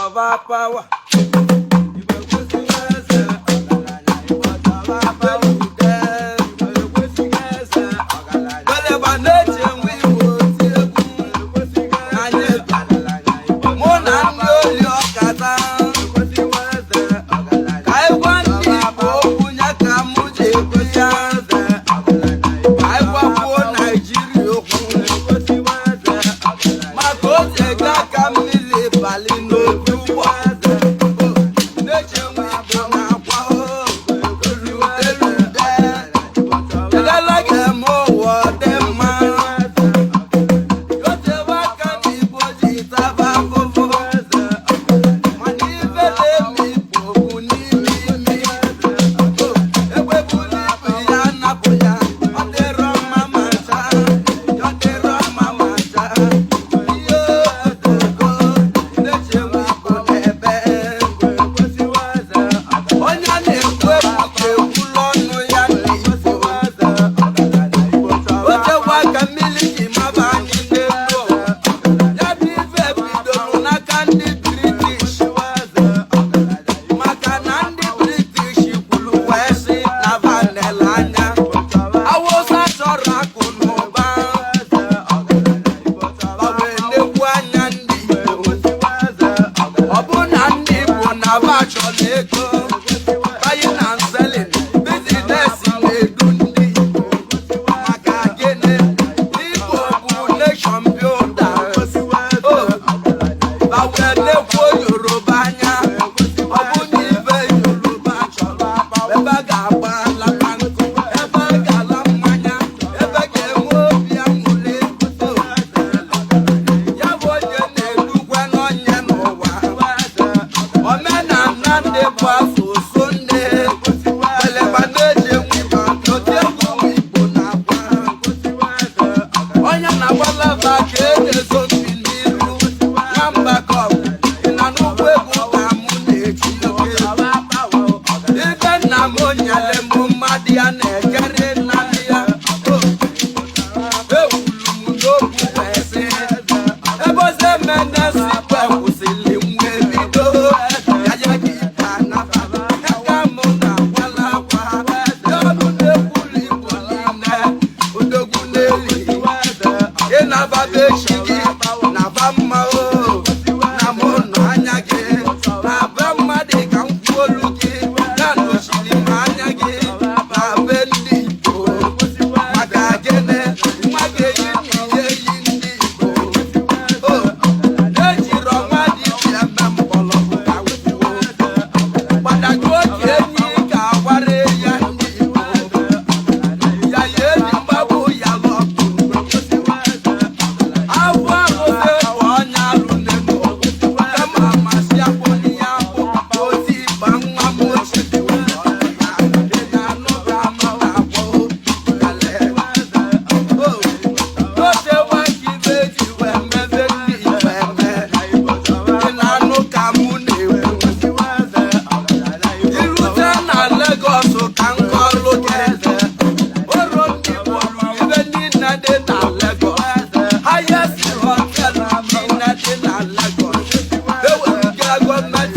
Chọba power. Igbo ekwesịghị eze ọgaranya. Igbo chọba power. Igbo ekwesịghị eze ọgaranya. Beleba na-eche nwe Igbo oti egwu. Anyị bịara. Mụ na ndị oli ọkata. Ka anyị gwa ndị Igbo okwu ya ka mụ ji ekwu ya. Ka anyị gwakwuo Naijiria okwu. Maka o ji ego aka mmiri bali n'obi ụgbọ. Na-eche nwe Igbo na-akwa elu elu de. Elela ga-eme ụwa dị mma. Otewe aka ndị Igbo ji taba afụfụ. Mana ife na-eme Igbo bụ n'ime imi. Egbe buru ibu ya napụ ya. Ọ dịrọ mma ma ncha. Ọ dịrọ mma ma ncha. Ihe okoko na-eche nwe Igbo n'ebe. Onye na-ekwu ekwu ga-ekwulu ọnụ ya n'Igbo. O chewa ka mmiri ji maba anyị n'elu ụwa. Ya bụ ife bidoro n'aka ndị British. Maka na ndị British kwuru wee sị na vanel anya. Awụsa chọrọ akụ na ụba. Ọ bụ enekwu anya ndị Igbo. Ọ bụ na ndị Igbo na ba chọrọ ego. Buying and selling, business na-edu ndị Igbo. Maka gịnị? Igbo bụ nation builder. Oh, ba wee nekwuo Yoruba anya. Ọ bụ na ife Yoruba chọrọ, ebe a ga-agba lata nkụ, ebe a ga-ala mmanya, ebe ga-enwe obi aṅụrị. Oh, ya bụ onye na-edukwa n'onye n'ụwa. Omenala ndị bụ asụsụ nne. Beleba na-eji enwe Igbo, otu egwu nwa Igbo na-agba. Onye na-agbalaba ka e na-ezo mpi n'iru. Nwamba kọp, ị na n'ụgbọ egwu ka mụ na-eti oke. Ibe nna m nyere m mmadụ ya na-ejere nna ya. Ewulu m n'okwu wee sị, ebe ozi emene sikwe kwụsịrị nwe bido. Ya ya gị ka naba, aka mụ na-akwala akwa. Ya ọnụ na-ekwulu Igbo niile, odogwu na-eli. Ịnababa echi gị, naba mma o, na mụ nọ anya gị. Na be mmadụ ka m kwuo olu gị, ya nọchiri m anya gị. Na be ndị Igbo, maka gịnị? Nwa ga-eyi nna ya eyi ndị Igbo. O, ejiri ọnwa dibịa eme mgbọrọgwụ ka kwuo. Gbadajuo otu enyi ka awara ya ndị Igbo. Ya ya eji mgbagbu ya lọkụ. Afọ arụsị bụ ọnya alụ n'elu. Kama amasị akpụ n'ihe akpụ. Otu ịgba nwa m ochie. Ị na-anụ ka m na-akpọ kale. Otewa ka ibe ji wee mebe ndị Igbo eme. Ị na-anụ ka mụ na-ekwu. Irute na Legọs ka m kọlụ gị. Oro ndị Igbo ruru ibe niile dị na Legọs. Highest hotel niile dị na Legọs. Eweruga gọọmenti.